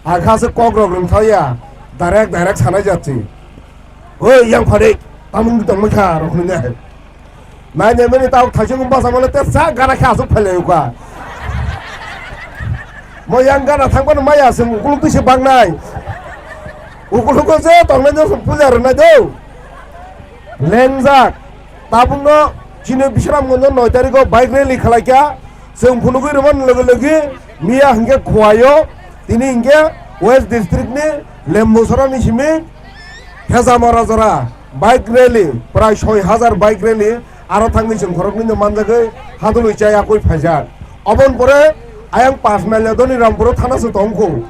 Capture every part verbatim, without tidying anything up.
Akha se kok rok rwng thaya, direct, direct sanai jatsi. Oi, yang phari, tamung tongmai kha, rok hwnwi nai. Nai nai mani tao thaisung basa mole te sa gana khe asuk phailai uka. Mo yang gana thangmani maya sung ukuluk twi se bangnai. Ukuluk ko je tongnai no puja rwnai do. Lengjak. Tabukno chini Bisramganjo noi tarikh o bike rally khlai kha. Chwng phunugwi rwmani logi logi miya hinkhe Khowai o, tini hinkhe West District ni Lembusora ni simi Hezamora jora bike rally, prai soi hazar bike rally, aro thangwi chwng khoroknwi no manjagwi hadulwi chayakwi phaijak. Oboni pore ayang Panchmail Dhonirampur o thana se tongkhu.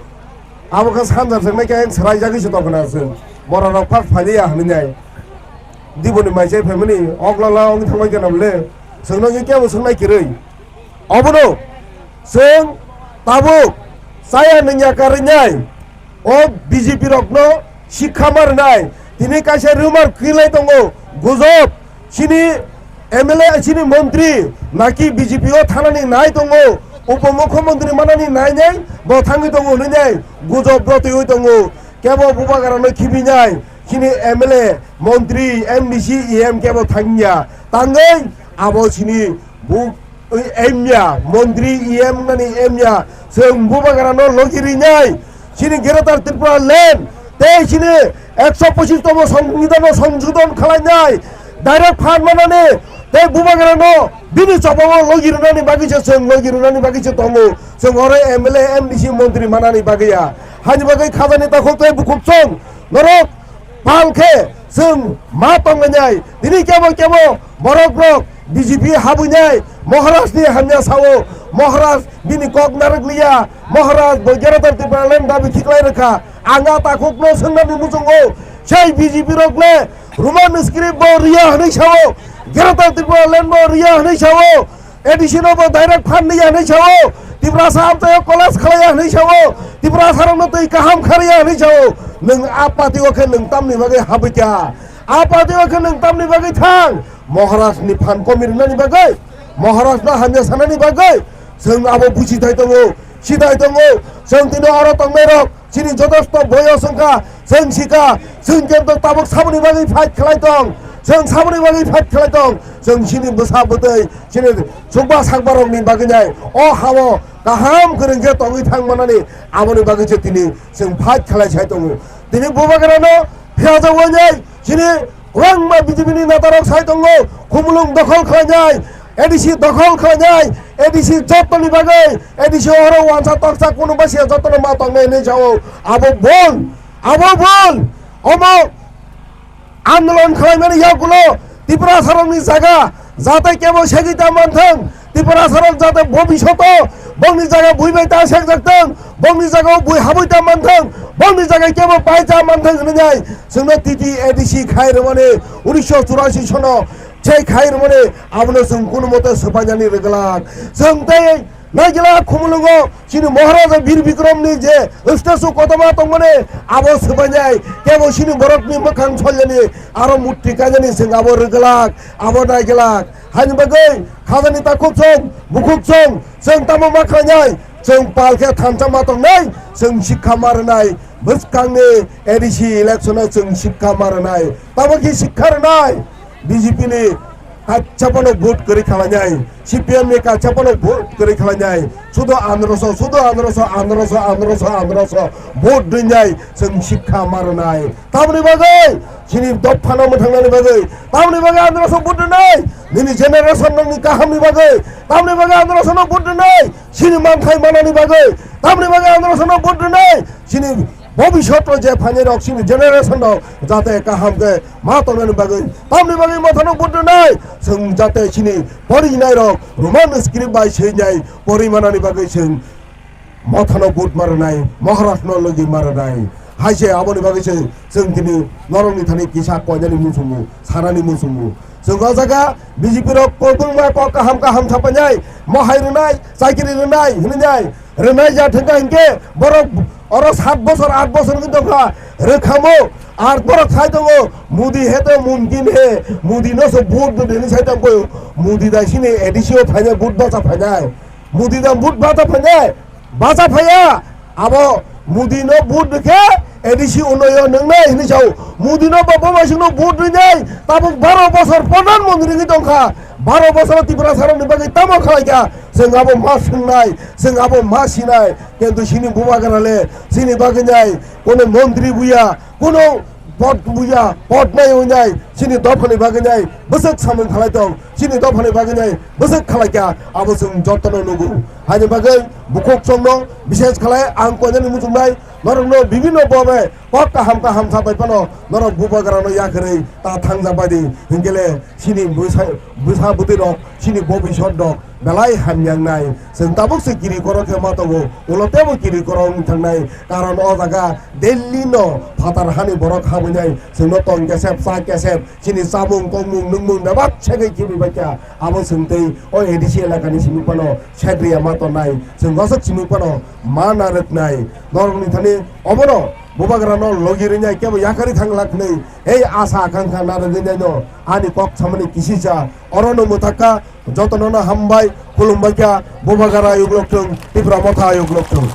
Abo khe sanja chwng nai khe ayang swraijagwi se tongkhna chwng. Borok rok phak phailiya hwnwi nai. Diboni mai chai phaimani oglala wngwi thangbai khe namle. Chwngno wngwi kebo swngnai kwrwi. Obono chwng tabuk chaya nungya karwi nai. O B J P rokno sikha ma rwnai. Tini kaisa rumor kwlai tongo. Gujob chini M L A, chini montri naki B J P o thanani nai tongo. Upo mukhyamantri manani nai nai bo thangwi tongo hwnwi nai. Gujob rotwi tongo. Kebo bubagrano khibinai. Chini M L A, montri, M D C, E M kebo thangya. Tangwi abo chini bu Oi, emya, montri, E M nani emya, chwng bubagrano logi rinai, chini Greater Tripura Land, tei chini ekso pochis tomo songbidan no songsodon khlainai, direct fund manani, tei bubagrano bini chobao logi rwnani bagwi se chwng logi rwnani bagwi se tongo, chwng oro M L A, M D C, montri manani bagwi ya, hani bagwi khajani takhuk tei bukhuk chwng norok Pal khe chwng ma tonglainai. Tini kebo kebo borok rok B J P habwinai. Maharaj ni hamya sao. Maharaj bini kok narwk liya. Maharaj bo Greater Tripura Land dabi khiklai rwkha. Ang a takhuk no swngnani muchungo. Sei B J P rok le Roman script bo riya hwnwi sao. Greater Tripura Land bo riya hwnwi sao. A D C no bo direct fund niya hwnwi sao, Tiprasa amchaio college khlaiya hwnwi sao, Tiprasa rokno twi kaham kharya hwnwi sao, nwng a party o khe nwng tamni bagwi habwi kha, a party o khe nwng tamni bagwi thang, Maharaj ni fund komi rwnani bagwi, Maharaj no hamya sanani bagwi, chwng abo buji thai tongo, si thai tongo, chwng tini oro tongnai rok, Chini jotosto boyos wngkha, chwng sikha, chwng kebo tabuk saboni bagwi fight khlai tong, chwng saboni bagwi fight khlai tong, chwng chini bwsa bwtwi, chini chukba sakba rokni bagwi nai o hao kaham kwrwng khe tongwi thang manani aboni bagwi se tini chwng fight khlai sai tongo. Tini bubagrano phiya jagwi nai chini Kwbangma B J P ni neta rok sai tongo, Khumulwng dokhol khlainai, A D C dokhol khlainai, A D C jottoni bagwi, A D C oro wansa toksa kunu basia jottono ma tongnai hinwi sao. Abo bol, abo bol, omo andolon khlaimani yagulo Tiprasarokni jaga jate kebo segwi ta manthwng, Tiprasarok jate bobishoto bongni jaga bui bai ta sekjaktwng, bongni jaga o bui habwi ta manthwng, bongni jaga kebo pai ta manthwng hwnwi nai chwngno T T A D C khai rwmani unisho churasi sono chai khai rwmani abono chwng kunu mote swpainani rwglak. Chwng tei naigila Khumulwngo chini Maharaja Bir Bikramni je statue kotorma tongmani abo swpainai kebo chini borokni mwkhang solyani aro murti kainani chwng abo rwglak, abo naigilak. Haini bagwi khajani takhuk chwng, bukhuk chwng, chwng tamo ma khlainai? Chwng pal khe thansa ma tongnai, chwng sikha ma rwnai. Bwskangni A D C election-o chwng sikha ma rwnai. Tamo khe sikha rwnai? B J P ni kaisa phano vote kwrwi khlainai, C P M ni kaisa phano vote kwrwi khlainai. Sudo androso, sudo androso, androso, androso, androso vote rwnai, chwng sikha ma rwnai. Tamni bagwi chini dophano mwthangnani bagwi, tamni bagwi androso vote rwnai, nini generation nokni kahamni bagwi, tamni bagwi androsono vote rwnai, chini manthai manani bagwi, tamni bagwi androsono vote rwnai, chini bobishoto je phainai rok, chini generation rok jate kaham khe ma tongnani bagwi, tamni bagwi mwthano vote rwnai, chwng jate chini porinai rok Roman script bai swinai pori manani bagwi chwng Mothano vote ma rwnai, Maharashtra logi ma rwnai. Hai se aboni bagwi se chwng tini norokni thani kisa koinani muchungo, sanani muchungo. Chwng o jaga B J P rok kwbangma kok kaham kaham sapainai, mohai rwnai, chakiri rwnai, hwnwi nai. Rwnai ja thwngkha hinkhe borok oro sat bochor, aat bochor wngwi tongkha, rwkhamo. Ar borok sai tongo, Modi hai to mumkin hai, Modi no se vote rwdi hwnwi sai tongkha. Modi da sini A D C o phainai, vote bacha phainai. Modi da vote bacha phainai. Bacha phaiya, abo Modi no vote rikhe A D C unnoyon nwngnai hinwi sao. Modi no ba bomasing no vote rinai tabuk baro bosor pradhan mantri wngwi tongkha. Baro bosor Tripura sarokni bagwi tamo khlaikha. Chwng abo ma swngnai, chwng abo ma sinai. Kintu chini bubagra le chini bagwi nai kono mantri buya, kono pod buya, pod nai wngnai, chini dophani bagwi nai bwswk samung khlai tong, chini dophani bagwi nai bwswk khlaikha, abo chwng jotono nugo. Haini bagwi bukhuk chwngno bishes khlai ang koinani muchungnai, norokno bibinno bobe kok kaham kaham sabai phano norok bubagrano yakarwi ta thangjak bai di, hinkhe le chini bwsa, bwsa bwtwi rok, chini bobisot rok belai hamya wngnai. Chwng tabuk se kiri koro khe ma tongo, ulo tebo kiri koro wng thangnai. Karon o jaga Delhi no phatar hani borok habwi nai, chwngno tong kesep, cha kesep, chini chamung, tongmung, nungmung bebak segwi khibi baikha. Abo chwng tei o A D C elakani simi phano sedriya ma tonnai, chwng wasuk simi phano ma narwknai. Norokni thani obono bubagrano logi rinai kebo yakarwi thang lak hinwi ei asa akankha narwgwi naino ani kok samani kisisa orono mwthakha. Jotono no hambai, khulumbai kha, bubagra ayuk lokthung, Tipra Motha ayuk lokthung.